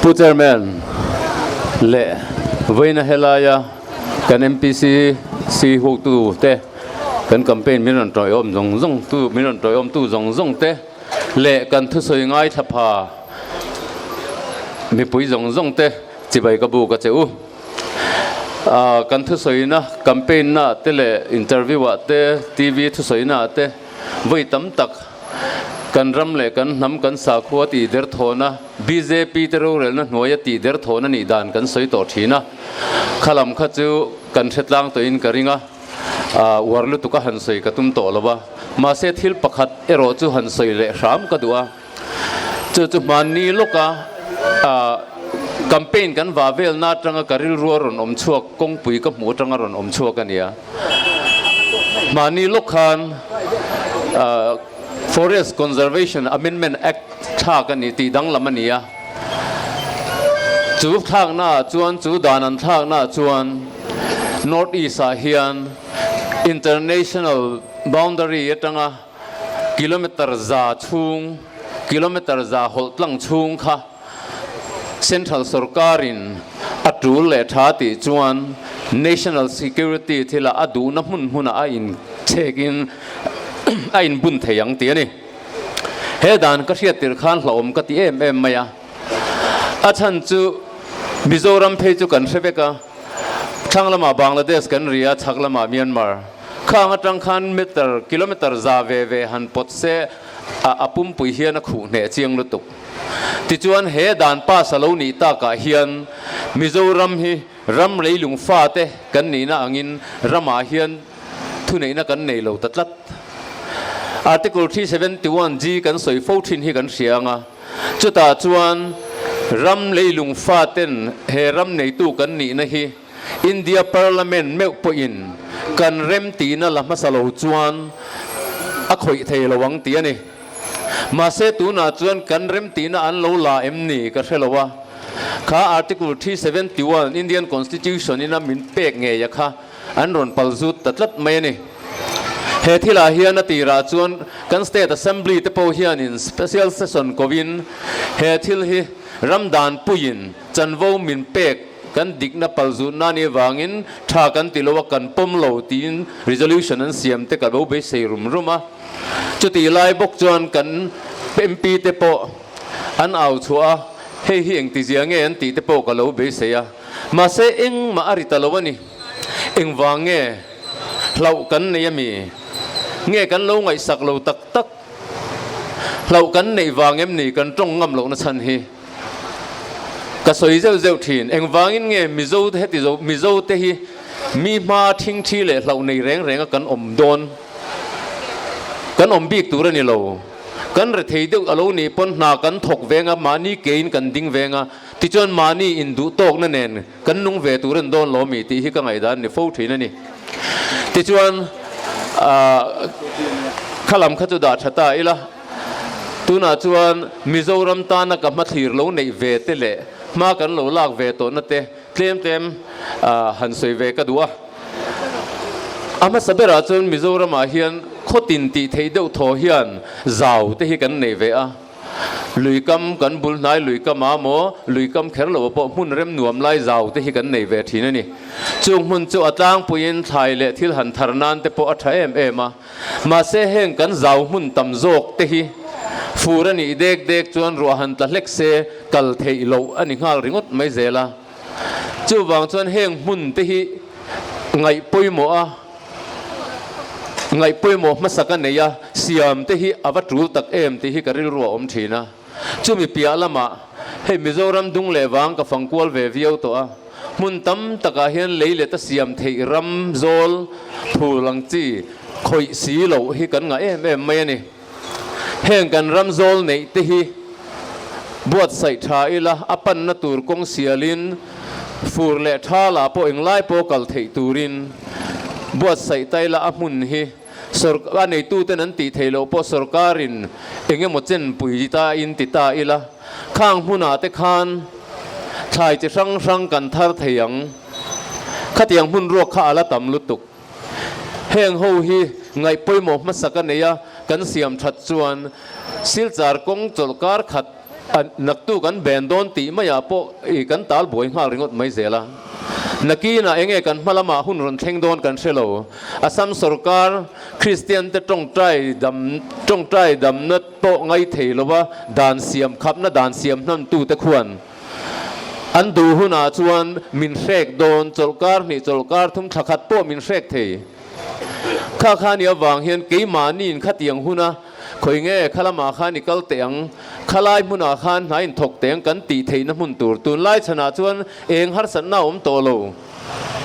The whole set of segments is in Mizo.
Pu Chairman leh vawiina helaia kan MPC si hotu te kan campaign min rawn tawiawm zawng zawng tu min rawn tawiawm tu zawng zawng te leh kan thusawi ngaithla pha mipui zawng zawng te chibai ka buk a che u. Kan thusawina campaign na te leh interview ah te TV thusawina ah te vawi tam tak kan ram leh kan hnam kan sakhua tih derthawna bjp te rorelna hnuaia tih derthawna nih dan kan sawi tawh thin a, khalam kha chu kan hre tlang tawhin ka ring a, uar lutuk a han sawi ka tum tawh lo a, mahse thil pakhat erawh chu han sawi leh hram ka duh a. Chu chu hmanni lawka campaign kan va velna atanga ka rilru a rawn awm chhuak, kawngpui ka hmuh atanga rawn awm chhuak a nia. Hmanni lawk khan Forest Conservation Amendment Act thlak a ni tih danglam a ni a. Chu thlaknaah chuan, chu dan an thlaknaah chuan North East ah hian International Boundary atanga Kilometre za chhung, kilometre za hawlh tlang chhung kha Central sorkarin a tul leh tha tih chuan National Security thila a duhna hmun hmunah a inchhekin a inbun thei ang tih a ni. He dan ka hriat tirh khan hlauhawm ka ti em em mai a. A chhan chu Mizoram phei chu kan hre vek a, thlang lamah Bangladesh kan ri a, chhak lamah Myanmar. Khang atang khan meter, kilometer za ve ve han pawt se a a pumpui hian a khuh hneh chiang lutuk. Tichuan he dan pass a lo nih takah hian Mizoram hi ram leilung fate kan nihna angin ramah hian thuneihna kan nei lo ta tlat. Article 371 G kan sawi fo thin hi kan hria ang a, chutah chuan ram leilung faten he ram neitu kan nihna hi India Parliament meuh pawhin kan rem tihna la hmasa lo chuan a khawih thei lo ang tih a ni. Mahse tunah chuan kan rem tihna an lo la em ni ka hre lo a, kha Article 371 Indian Constitution in a min pek ngei a kha an rawn pal zut ta tlat mai a ni. He thilah hian a tirah chuan kan State Assembly te pawh hianin Special Session kovin he thil hi ram danpuiin Chanvo min pek kan dikna palzutna nih avangin tha kan ti lo a, kan pawm lo tiin resolution an siam te ka lo beisei rum rum a. Chutih lai bawk chuan kan MP te pawh an au chhuah a, hei hi engtizia nge an tih te pawh ka lo beisei a. Mahse engmah a ri ta lo a ni. Engvang nge hlauh kan nei a mi? Nge kan lo ngaihsak lo tak tak? Hlauh kan neih vang em ni kan tawng ngam lohna chhan hi? Ka sawi zeuh zeuh thin. Engvangin nge Mizo te heti zo Mizo te hi mi hma thingthi leh hlauh nei reng reng a kan awm dawn? Kan awm bik tur a ni lo. Kan rethei deuh a lo nih pawn hna kan thawk veng a, mahni kein kan ding veng a, tichuan mahni induh tawkna nen kan nung ve tur an dawn lo mi tih hi ka ngaihdan ni fo thin a ni. Tichuan kha lam kha chu dah tha ta ila. Tunah chuan Mizoram tana ka hmathlir lo neih ve te leh hma kan lo lak ve tawhna te tlem tlem han sawi ve ka duh a. A hmasa berah chuan Mizoramah hian khawtin tih theih deuh thaw hian zau te hi kan nei ve a. Luikam kan bul hnai luikam a maw, luikam kher lo pawh hmun rem nuam lai zau te hi kan nei ve thin a ni. Chung hmun chu a tlangpuiin thlai leh thil han thar nan te pawh a tha em em a. Mahse heng kan zau hmun tam zawk te hi fur a nih dek dek chuan ruah han tla hlek se kal theih loh a ni nghal ringawt mai zel a. Chuvang chuan heng hmun te hi ngaih pawimawh a, ngaih pawimawh hmasa ka nei a, siam te hi a va tul tak em tih hi ka rilru a awm thin a. Chumi piah lamah hei Mizoram dung leh vang ka fang kual ve viau tawh a, hmun tam takah hian lei let a siam theih ram zawl phul ang chi khawih si loh hi kan ngah em em mai a ni. Heng kan ram zawl neih te hi buatsaih tha ila a panna tur kawng sialin fur leh tha lah pawh englai pawh kal theih turin buatsaih ta ila a hmun hi a neituten an tih theih loh pawh sorkarin eng emaw chenpui ta in ti ta ila khang hmunah te khan thlai chi hrang hrang kan thar thei ang. Khatiang hmun ruak kha a la tam lutuk. Heng ho hi ngaih pawimawh hmasa ka nei a, kan siam that chuan Silchar kawng chawlhkar khat. Naktuk an ben dawn tih maiah pawh i kan tal buai nghal ringawt mai zel a. Nakinah enge kan hma lamah hun rawn thleng dawn kan hre lo. Assam sorkar Kristian te tawngtai dam tawngtai damna pawh ngai thei lova dan siam khapna dan siam hnamtute khuan an duh hunah chuan min hrek dawn chawlhkar hnih chawlhkar thum thla khat pawh min hrek thei. Kha kha ni avang hian keimahniin khatiang huna Khawi nge kha lamah khan i kal teh ang, khalai hmunah khan hna in thawk teh ang kan tih theihna hmun tur. Tunlai chhanah chuan eng harsatna a awm tawh lo.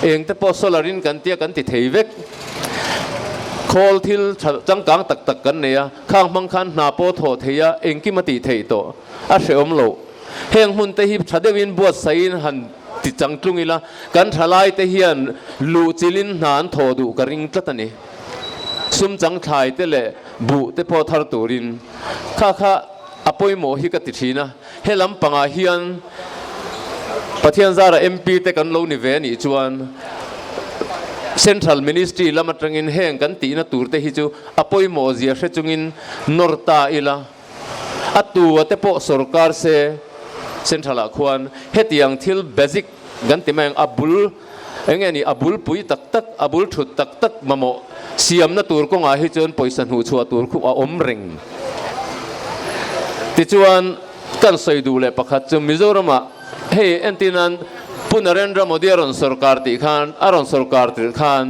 Eng te pawh solar in kan tia kan ti thei vek. Khawl thil tha changkang tak tak kan nei a, khang hmang khan hna pawh thawh thei a, engkim a tih theih tawh. A hrehawm loh. Heng hmun te hi tha deuhin buatsaih in han ti changtlung ila, kan thalai te hian luh chilhin hna an thawh duh ka ring tlat a ni. Sum chang thlai te leh buh te pawh thar turin kha kha a pawimawh hi ka ti thin a. He lam pangah hian Pathian zara MP te kan lo ni ve anih chuan Central Ministry lam atangin heng kan tihna tur te hi chu a pawimawh zia hre chungin nawr ta ila. A tu a te pawh sorkar se Central ah khuan hetiang thil basic kan ti mai ang a bul eng nge ni a bul pui tak tak a bul thut tak tak mamawh siamna tur kawngah hi chuan pawisa hnuhchhuah tur khu a awm reng. Tichuan kan sawi duh leh pakhat chu Mizoram ah hei entirnan Pu Narendra Modi a rawn sorkar tih khan a rawn sorkar tirh khan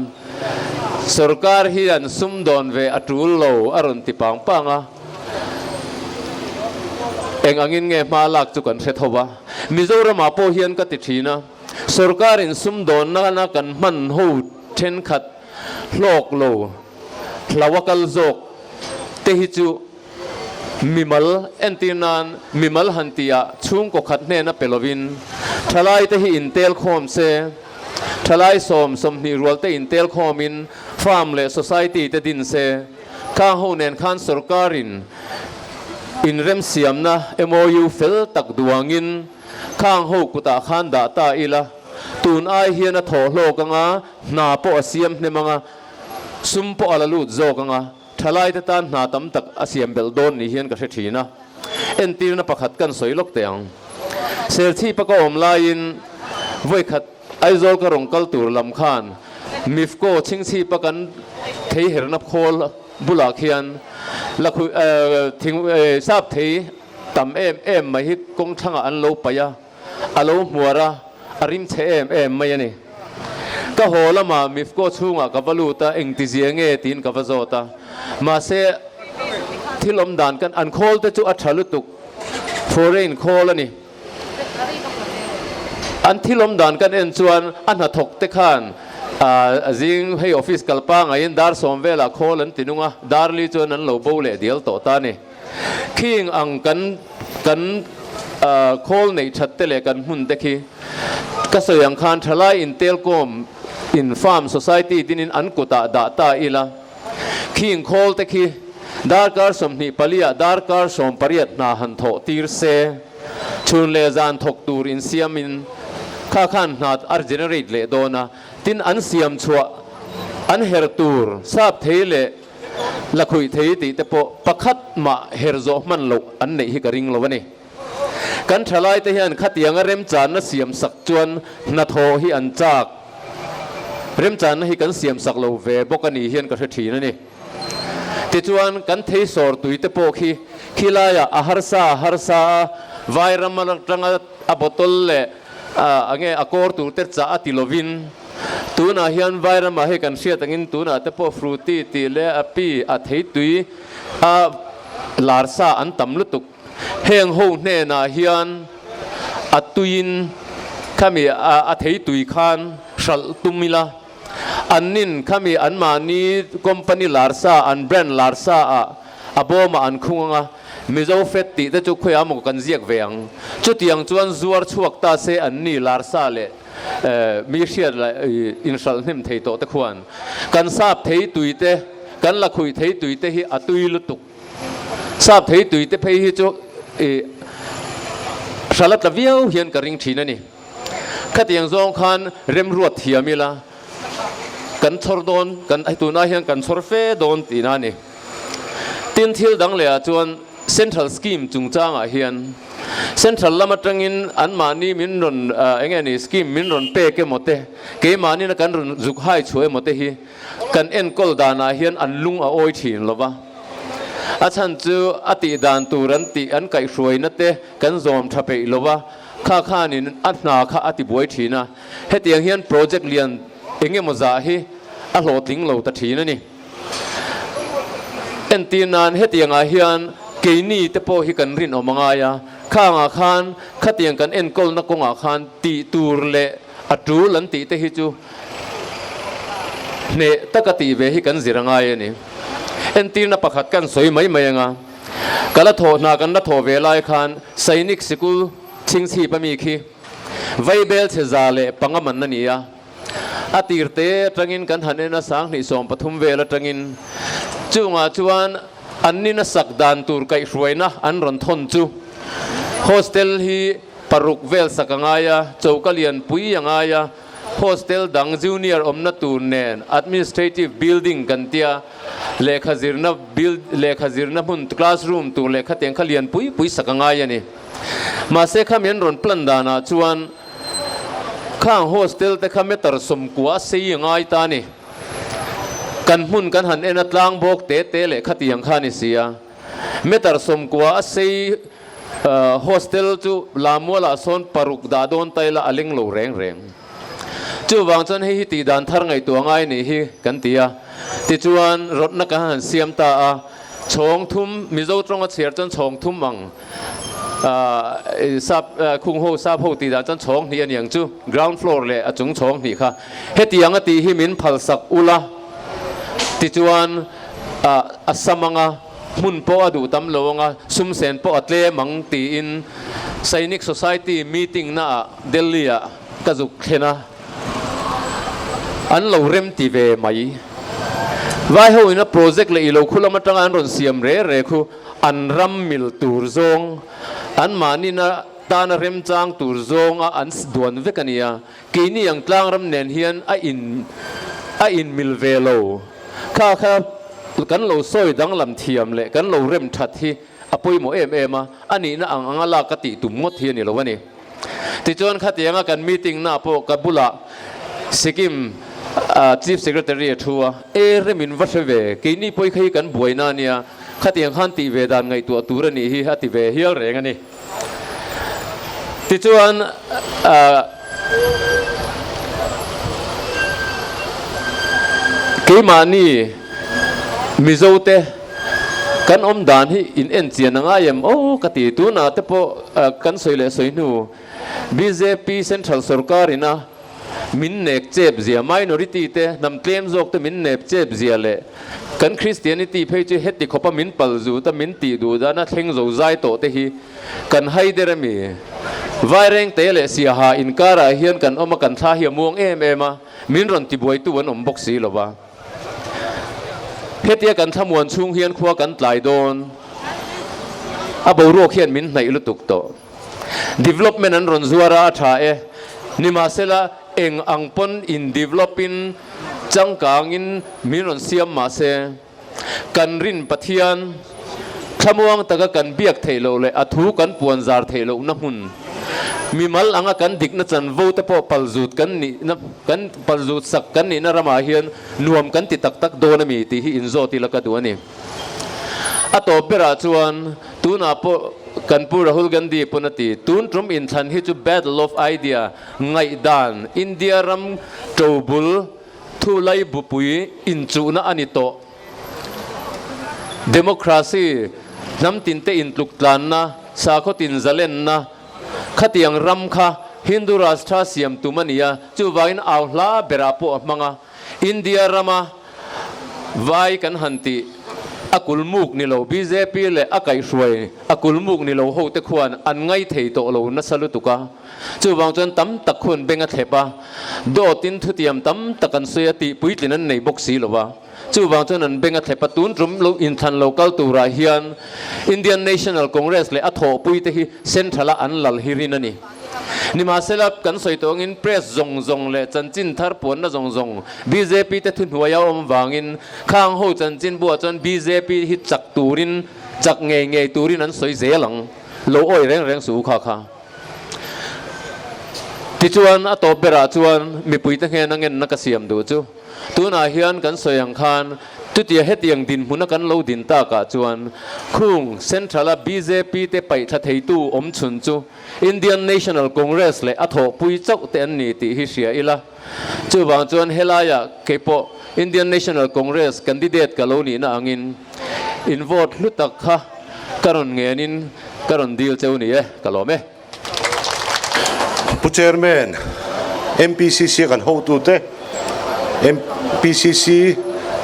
sorkar hian sumdawn ve a tul lo a rawn ti pang pang a. Eng angin nge hma lak chu kan hre tho va, Mizoramah pawh hian ka ti thin a, sorkarin sumdawnna kan hman ho thenkhat hlawk lo hlau a kal zawk te hi chu mimal entir nan mimal han tihah chhungkaw khat hnena pe lovin thalai te hi intel khawm se, thalai sawm 20 rual te intel khawmin farm leh society te din se. Khang ho nen khan sorkarin inremsiamna MOU fel tak duangin khang ho kutah khan dah ta ila, tun ai hian a thawh hlawk anga, hna pawh a siam hnem anga, sum pawh a la lut zawk anga, thalaite tan hna tam tak a siam belh dawn ni hian ka hre thin a. Entirna pakhat kan sawi lawk teh ang. Serchhipa ka awm laiin vawikhat Aizawl ka rawn kal tur lam khan Mifco chhingchhipa kan thei herna khawl bulah khian lakhuih thing sap thei tam em em mai hi kawng thlangah an lo paih a, a lo hmuar a, a rim chhe em em mai a ni. Ka haw lamah Mifco chhungah ka va lut a, engtizia nge tiin ka va zawt a, mahse thil awm dan kan an khawl te chu a tha lutuk, foreign khawl a ni. An thil awm dan kan en chuan a hnathawk te khan zing hei office kal pangaiin dar 10 velah khawl an ti nung a, dar li chuan an lo bo leh dial tawh ta a ni. Khing ang kan kan khawl neih that te leh kan hmun te khi ka sawi ang khan thalai in telkawm in farm society dinin an kutah dah ta ila. Khing khawl te khi darkar 24 ah darkar 18 hna han thawh tir se, chhun leh zan thawk tur insiam in kha khan hna a generate leh dawn a, tin an siam chhuah an her tur sap thei leh lakhuih thei tih te pawh pakhat mah her zawh hman loh an neih hi ka ring lo a ni. Kan thalai te hian khatianga remchanna siam sak chuan hnathawh hi an chak. Remchanna hi kan siam sak lo ve bawk a nih hian ka hre thin a ni. Tichuan kan thei sawr tui te pawh khi khilaiah a harsa a harsa a, vairam atanga a bottle leh a nge a kawr tur te chah a ti lovin tunah hian vairamah hei kan hriat angin tunah te pawh fruity tih leh a pi a thei tui a larsa an tam lutuk. Heng ho hnenah hian a tuiin khami a thei tui khan hralh tum ila, annin khami anmahni company lar sa, an brand lar sa ah a bawmah an khung anga, Mizo Fed tih te chu khawiah maw kan ziak ve ang. Chutiang chuan zuar chhuak ta se anni lar sa leh mi hriat leh inhralh hnem thei tawh te khuan kan sap thei tui te, kan lakhuih thei tui te hi a tui lutuk. Sap thei tui te phei hi chu i hral a tla viau hian ka ring thin a ni. Khatiang zawng khan remruat thiam ila kan chhawr dawn, kan tunah hian kan chhawr fe dawn tihna a ni. Tin thil dang leh ah chuan Central Scheme chungchangah hian. Central lam atangin anmahni min rawn eng nge ni scheme min rawn pek emaw te, keimahnin a kan rawn zuk hai chhuah emaw te hi kan enkawl danah hian an lung a awi thin lo va. A chhan chu a tih dan tur an tih an kaihhruaina te kan zawm tha peih lo va, kha khanin a hna kha a tibuai thin a. Hetiang hian project lian eng emaw zah hi a hlawhtling lo ta thin a ni. Entir nan hetiangah hian keini te pawh hi kan rinawm a ngai a, khangah khan khatiang kan enkawlna kawngah khan tih tur leh a tul an tih te hi chu hneh taka tih ve hi kan zir a ngai a ni. Entirna pakhat kan sawi mai mai anga, ka la thawh hna kan la thawh ve lai khan Sainik Sikul chhingchhip ami khi Vaibel chhe 105 man a ni a, A tir te atangin kan han en a, 2013 vel atangin chungah chuan an nina sak dan tur kaihhruaina an rawn thawn chu hostel hi paruk vel sak a ngai a, choka lianpui a ngai a, hostel dang junior awmna tur nen administrative building kan tia lehkha zirna lehkha zirna hmun classroom tur lehkha tiang kha lianpui pui sak a ngai a ni. Mahse khami an rawn plan danah chuan Khang hostel te kha meter 90 a sei a ngai ta a ni. Kan hmun kan han en a tlang bawk te te leh khatiang kha a ni si a. Meter 90 a sei hostel chu Lamualah sawn paruk dah dawn ta ila a leng lo reng reng. Chuvang chuan hei hi tih dan thar ngaihtuah ngai nih hi kan ti a. Tichuan rawtna kan han siam ta a, chhawng thum Mizo tawnga chhiar chuan chhawng thum ang. Sap khung ho sap ho tih dan chuan chhawng hnih a ni ang chu, ground floor leh a chung chhawng hnih kha. Hetiang a tih hi min phalsak ula tichuan a sam anga hmun pawh a duh tam lo anga sum sen pawh a tlem ang tiin Sainik Society meeting naah Delhi ah ka zuk thlen a, an lo rem ti ve mai. Vai ho ina project leh ilo khu lam atanga an rawn siam re re khu An ram mil tur zawng, an mahnina tana remchang tur zawnga an duan vek a nia. Keini ang tlang ram nen hian a in a in mil ve lo. Kha kha kan lo sawi danglam thiam leh kan lo rem that hi a pawimawh em em a, a nihna ang anga lak ka tih tum ngawt hi a ni lo a ni. Tichuan khatianga kan meeting na pawh ka bulah Sikkim Chief Secretary a thu a, E remin va hre ve, keini pawi kha hi kan buaina a nia, khatiang khan tih ve dan ngaihtuah tur a nih hi a ti ve hial reng a ni. Tichuan keimahni Mizote kan awm dan hi in en chian a ngai em aw ka ti. Tunah te pawh kan sawi leh sawi hnu bjp Central sorkar ina min nek chep zia, minority te hnam tlem zawk te min nep chep zia leh kan Christianity phei chu heti khawpa min pal zut a min tih duh dana thleng zo zai tawh te hi kan hai der ami? Vairengte leh Siaha inkarah hian kan awm a kan thla hi a muang em em a, min rawn tibuaitu an awm bawk si lo va. Hetia kan thlamuan chhung hian khua kan tlai dawn a boruak hian min hnaih lutuk tawh. Development an rawn zuar a, a tha e. Nimahsela eng ang pawn in develop in changkangin min rawn siam mahse kan rin Pathian thlamuang taka kan biak theih loh leh a thu kan puan zar theih lohna hmun mimal anga kan dikna chanvo te pawh palzut kan nihna kan palzut sak kan nihna ramah hian nuam kan ti tak tak dawn a mi tih hi inzawt ila ka duh a ni. A tawp berah chuan tunah pawh kan Pu Rahul Gandhi pawn a ti, tun tum inthlan hi chu battle of idea, ngaihdan, India ram tobul thu lai bupui inchuhna a ni tawh. Democracy, hnam tinte intluk tlanna, sakhaw tin zalenna, khatiang ram kha Hindu Rashtra siam tum a ni a, chuvangin au hla berah pawh a hmang a. India rama vai kan han tih a kulmuk ni lo bjp leh a kaihhruai a kulmuk ni lo ho te khuan an ngai thei tawh lo nasa lutuk a, chuvang chuan tam tak khuan beng a thlep a, dawtin thutiam tam tak an sawi a tih puitlin an nei bawk si lo va, chuvang chuan an beng a thlep a, tun tum lo inthlan lo kal turah hian Indian National Congress leh a thawhpui te hi central a an lal hi rin a ni. Nimahsela, kan sawi tawh angin press zawng zawng leh chanchin thar puanna zawng zawng bjp te thuhnuai a awm vangin khang ho chanchin buah chuan bjp hi chak turin, chak ngei ngei turin an sawi zel ang. Lo awih reng reng suh u kha kha. Tichuan a tawp berah chuan mipuite hnena ngenna ka siam duh chu tunah hian kan sawi ang khan chutia hetiang dinhmuna kan lo din takah chuan khung Central-a bjp te paihthla theitu awm chhun chu Indian National Congress leh a thawhpui chauh te an ni tih hi hria ila. Chuvang chuan helaiah keipawh Indian National Congress candidate ka lo nihna angin in vote hlu tak kha ka rawn ngenin ka rawn dil cheu ni e, ka lawm e. Pu Chairman, MPCC a kan hotute, MPCC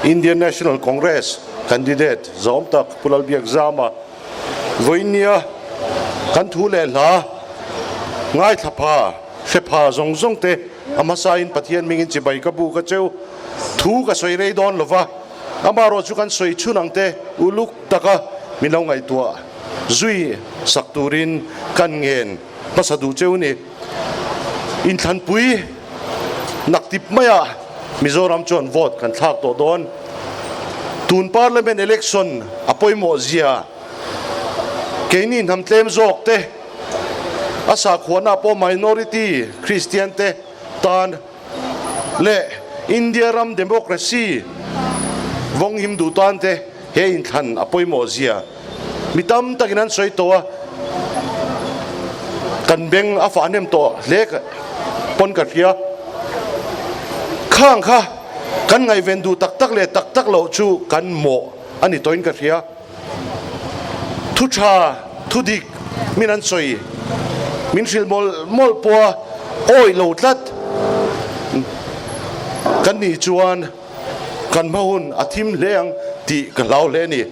Indian National Congress candidate zawm tak Pu Lalbiakzama vawiinnia kan thu leh hla ngaithla pha, hre pha zawng zawng te a hmasain Pathian hmingin chibai ka bu ka cheu thu ka sawi rei dawn lova, amaherawh chu kan sawi chhun ang te uluk taka min lo ngaihtuah zui sak turin kan ngen hmasa duh cheu ni. Inthlanpui naktip maiah Mizoram chuan vote kan thlak tawh dawn. Tun Parliament election a pawimawh zia keini hnam tlem zawk te, a sakhuana pawh minority Kristian te tan leh India ram democracy vawnghim duh tan te he inthlan a pawimawh zia mi tam takin an sawi tawh a, kan beng a fah hnem tawh hle pawn ka hria. Khang kha kan ngaihven duh tak tak leh tak tak loh chu kan mawh a ni tawhin ka hria. Thu tha, thu dik min an sawi, min hrilh mawlh mawlh pawha awih lo tlat kan nih chuan kan hma hun a thim hle ang tih ka hlau hle a ni.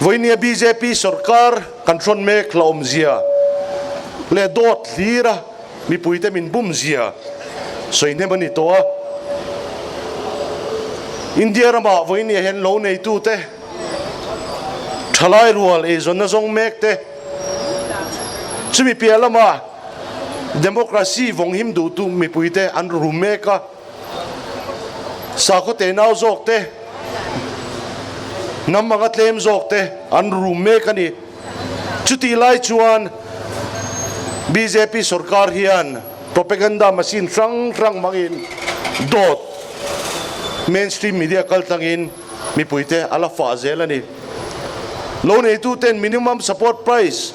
Vawinia bjp sorkar kan hrawn mek hlauhawmzia leh dawt hlira mipuite min bumzia sawi hnem a ni tawh a. India ramah vawinia hian lo neitute, thalai rual eizawnna zawng mek te, chumi piah lama democracy vawnghim duhtu mipuite an rum mek a. Sakhaw tenau zawk te, hnam anga tlem zawk te an rum mek a ni. Chutih lai chuan bjp sorkar hian propaganda machine hrang hrang hmangin dawt mainstream media kaltlangin mipuite a la fah zel a ni. Lo neituten minimum support price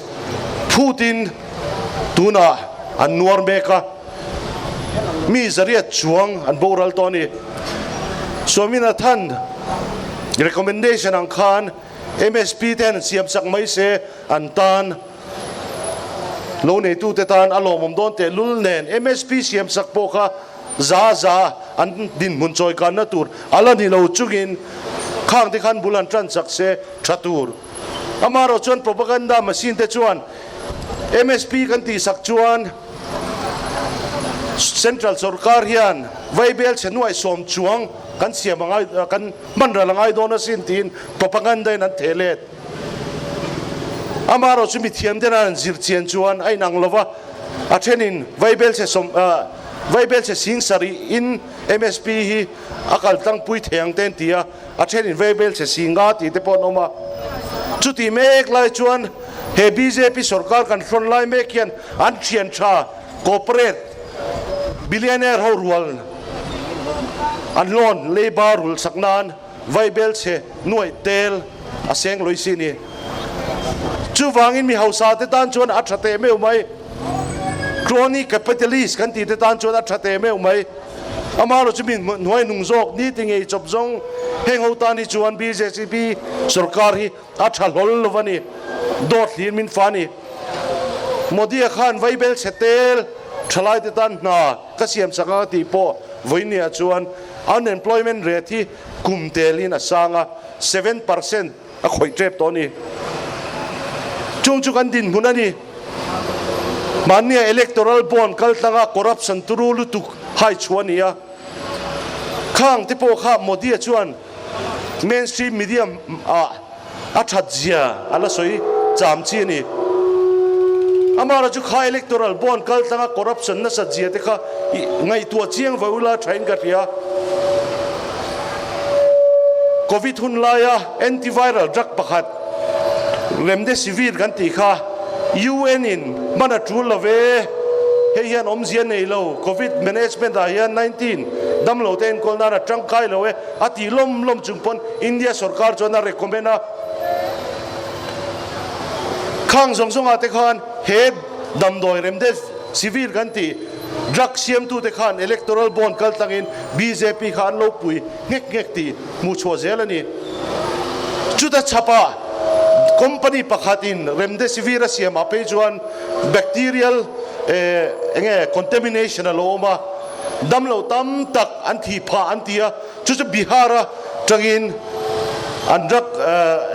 phutin tunah an nuar mek a. Mi zariat chuang an boral tawh a ni. Swaminathan recommendation ang khan MSP te han siam sak mai se an tan lo neitute tan a lawmawm dawn teh lul nen MSP siam sak pawh kha za za an dinhmun chawi kanna tur a la ni lo chungin khang te khan bul han tan chak se tha tur. Amaherawh chuan propaganda machine te chuan MSP kan tih sak chuan Central sorkar hian vaibel chhe nuaih sawm chuang kan siam a ngai, kan hman ral a ngai dawn asin tiin propaganda in an theh let. Amaherawh chu mithiam ten an zir chian chuan a inang lo va, a thenin vaibel chhe sawm, vaibel chhe sing sarih in MSP hi a kal tlangpui thei ang te an ti a, a thenin vaibel chhe sing nga tih te pawh an awm a. Chutih mek lai chuan he bjp sorkar kan hrawn lai mek hian an thian tha corporate billionaire ho rual an loan leiba rul sak nan vaibel chhe nuaih tel a seng lawih si ni. Chuvangin mi hausa te tan chuan a tha teh meuh mai. Crony capitalist kan tih te tan chuan a tha teh meuh mai. Amaherawh chu mi hnuai hnung zawk ni ti ngei chawp zawng heng ho tan hi chuan BJP sorkar hi a tha hlawl lo a ni. Dawt hlir min fa a ni. Modi-a khan vaibel chhe tel thalai te tan hna ka siam chak ang a tih pawh vawinia chuan unemployment rate hi kum telin a sang a, 7% a khawih tep tawh a ni. Chung chu kan dinhmun a ni. Mahnia electoral bond kal tlanga corruption turu lutuk hai chhuah a ni a. Khang te pawh kha Modi-a chuan mainstream media ah a that zia a la sawi cham chi a ni. Amara chu kha electoral bond kal tlanga corruption nasat zia te kha ngaihtuah chiang va ula thain ka hria. Covid hun laia antiviral drug pakhat Remdesivir kan tih kha. UN in hman a tul lo ve, hei hian awmzia nei lo, Covid management ah hian 19 damlo te enkawl nan a tangkai lo e a tih lawm lawm chung pawn India sorkar chuan a recommend a. Khang zawng zawng ah te khan he damdawi Remdesivir kan tih drug siamtu te khan electoral bond kal tlangin bjp kha an lo pui nghek nghek tih hmuh chhuah zel a ni. Chuta chhapah company pakhatin Remdesivir a siamah phei chuan bacterial enge contamination a lo awm a, damlo tam tak an thih phah an ti a, chu chu Bihar a tangin an drug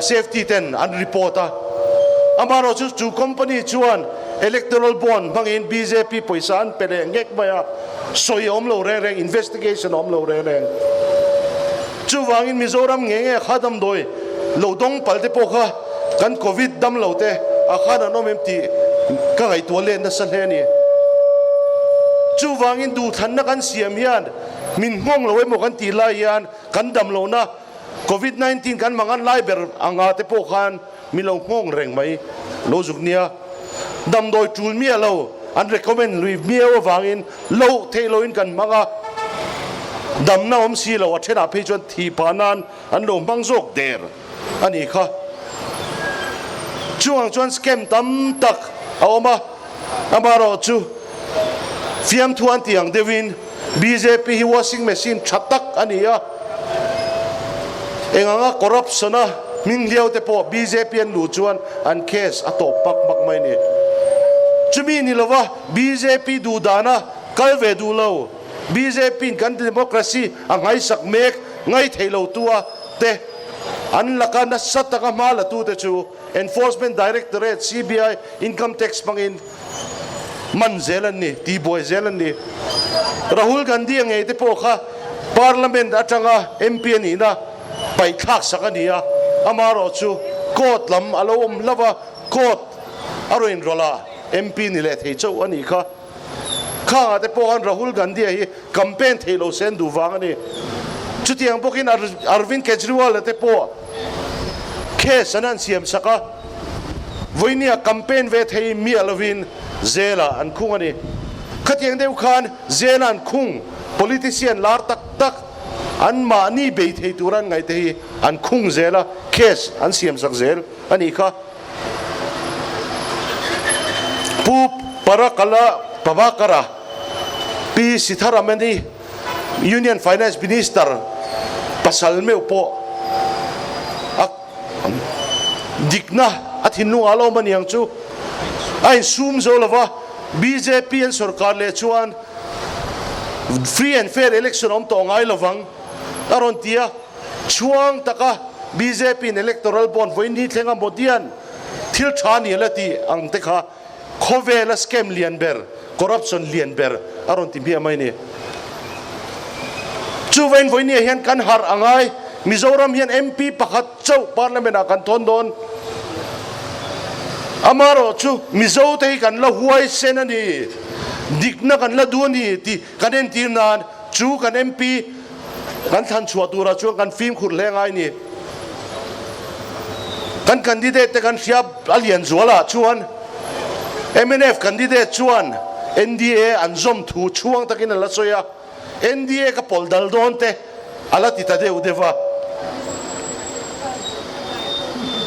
safety ten an report a. Amaherawhchu chu company chuan electoral bond hmangin bjp pawisa an pe leh nghek mai a. Sawi a awm lo reng reng, investigation a awm lo reng reng. Chuvangin Mizoram nge nge kha damdawi lo dawng pal te pawh kha kan Covid dam lo te ah khan an awm em tih ka ngaihtuah let nasa hle a ni. Chuvangin duhthlanna kan siam hian min nghawng lo emaw kan tih lai hian kan dam lohna Covid 19 kan mangan lai ber anga te pawh khan Mi lo nghawng reng mai lo zuk nia. Damdawi tul miah lo an recommend lui miau avangin loh theih loin kan hmang a, damna awm si lo a thenah phei chuan thih pah nan an lo hmang zawk der a nih kha. Chungah chuan scam tam tak a awm a, amaherawh chu fiamthu an tih ang deuhin bjp hi washing machine tha tak a ni a, eng anga corruption a hming hliau te pawh bjp an luh chuan an case a tawp hmak hmak mai a ni. Chumi ni lova bjp duh dana kal ve duh lo, bjp in kan democracy a nghaisak mek ngai thei lo tua te an laka nasa taka hma la tu te chu Enforcement Directorate, CBI, Income Tax hmangin man zel an ni, tihbuai zel an ni. Rahul Gandhi a ngei te pawh kha Parliament atanga MP a nihna paihthlak sak a ni a, amaherawh chu court lam a lo awm hlauh a, court a rawn inrawlh a, MP ni leh thei chauh a nih kha. Khangah te pawh khan Rahul Gandhi-a hi campaign theih lo se an duh vang a ni. Chutiang bawkin Arvind Kejriwal-a te pawh case an han siam sak a, vawinia campaign ve thei miah lovin jail-ah an khung a ni. Khatiang deuh khan jail-a an khung politician lar tak tak anmahni bei thei tura an ngaih te hi an khung zel a, case an siam sak zel a nih kha. Pu Parakala Prabhakara, Pi Sitharamani, Union Finance Minister pasal meuh pawh a dikna a thinlung ah la awm a niang chu a insum zo lova, bjp an sorkar leh chuan free and fair election a awm tawh ngai lovang a rawn ti a. Chhuang taka bjp in electoral bond vawiin hi thlenga Modian thil tha ni la tih ang te kha khawvela scam lian ber, corruption lian ber a rawn ti hmiah mai ni. Chuvain vawiin hian kan harh a ngai, Mizoram hian MP pakhat chauh parliament ah kan thawn dawn. Amaherawh chu Mizo te hi kan la huaisen a ni, dikna kan la duh a ni tih kan entir nan chu kan MP Kan thlan chhuah turah chuan kan fimkhur hle ngai ni. Kan candidate te kan hria a lian zualah chuan mnf candidate chuan NDA an zawm thu chhuang takin a la sawi a, NDA ka pawlh dal dawn te a la ti ta deuh deuh a.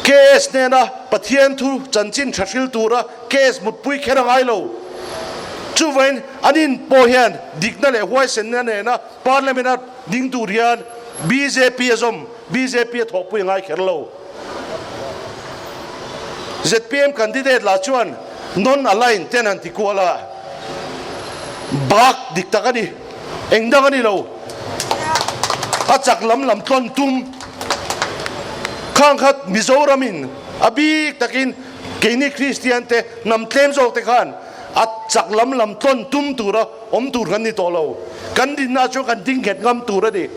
KS hnena Pathian thu chanchin tha hril tura KS mutpui kher a ngai lo. Chuvain an in pawh hian dikna leh huaisenna nena Parliament a ding tur hian bjp a zawm, bjp a thawhpui a ngai kher lo. Zpm candidate lah chuan non-aligned ten han ti kual a, bak dik tak a ni, eng dang a ni lo. A chak lam lam tlawn tum khang kha Mizoramin a bik takin keini Kristian te hnam tlem zawk te khan a chak lam lam tlawn tum tura awm tur kan ni tawh lo. Kan dinna chuan kan ding nghet ngam tur a ni.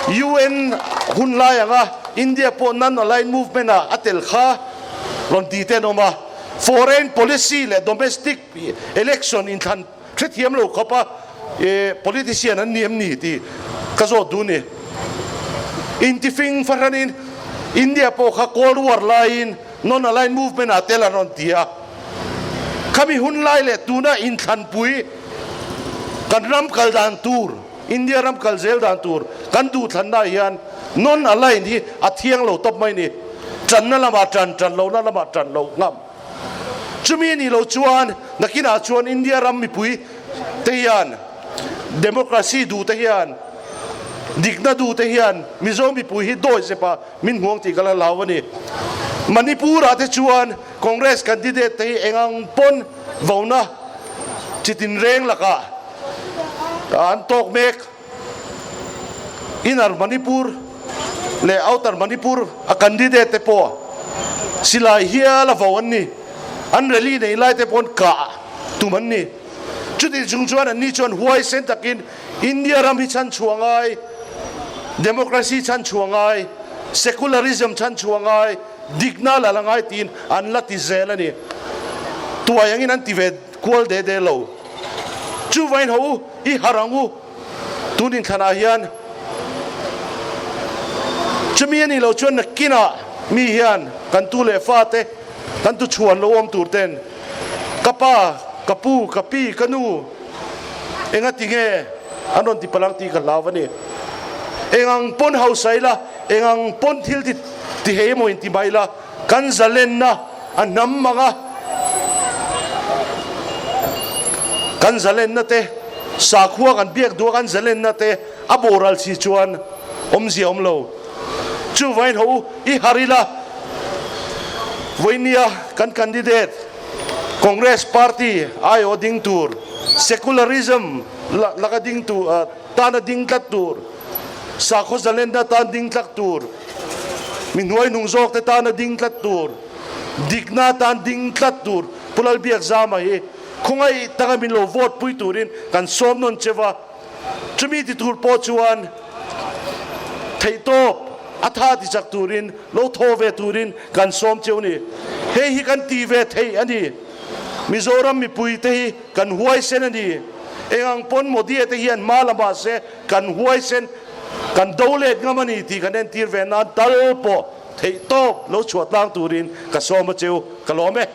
UN hun lai anga India pawh non-aligned movement ah a tel kha rawn ti te an awm a. Foreign policy leh domestic election inthlan hrethiam lo khawp a politician an ni em ni tih ka zawt duh ni. Intifing fahranin India pawh kha Cold War laiin. Non-Aligned Movement ah tel an rawn ti a. Khami hun lai leh tuna inthlanpui kan ram kal dan tur, India ram kal zel dan tur kan duhthlanna ah hian Non-Aligned hi a thiang lo tawp mai ni. Tanna lamah tan, tan lohna lamah tan loh ngam. Chumi nih loh chuan nakinah chuan India ram mipui te hian democracy duh te hian dikna duh te hian Mizo mipui hi dawi zepa min hmuang tih ka la hlau a ni. Manipur ah te chuan Congress candidate te hi engang pawn vona chitin reng lakah an tawk mek. Inner Manipur leh Outer Manipur a candidate te pawh silai hial a vo an ni. An rally nei lai te pawn kah tum an ni. Chutih chung chuan anni chuan huaisen takin India ram hi chhan chhuah ngai, democracy chhan chhuah ngai, secularism chhan chhuah ngai, dikna la la ngai tiin an la ti zel a ni. Tuai angin an ti ve kual de de lo. Chuvain ho u, i harh ang u. Tun inthlanah hian chumi a nih loh chuan nakinah mi hian kan tu leh fate, kan tu chhuan lo awm tur ten ka pa, ka pu, ka pi, ka nu enga ti nge an rawn ti palang tih ka hlau a ni. Engang pawn hausa ila, engang pawn thil ti ti hei emaw inti mai ila, kan zalenna a hnam mang a, kan zalenna te, sakhua kan biak duh a kan zalenna te a boral si chuan awmzia awm lo. Chuvain ho u i harh ila, vawinia kan candidate Congress party aiawh ding tur, secularism laka ding tur, tana ding tlat tur, sakhaw zalenna tan ding tlat tur, mi hnuai nung zawk te tana ding tlat tur, dikna tan ding tlat tur Pu Lalbiakzama hi khawngaih taka min lo vote pui turin kan sawm nawn che va. Chumi ti tur pawh chuan theihtawp a tha ti chak turin lo thaw ve turin kan sawm cheu ni. Hei hi kan ti ve thei a ni. Mizoram mipui te hi kan huaisen a ni. Engang pawn Modi-a te hian hma la mahse kan huaisen, kan do let ngam a ni tih kan entir ve nan tal pawh theihtawp lo chhuah tlang turin ka sawm a cheu. Ka lawm e.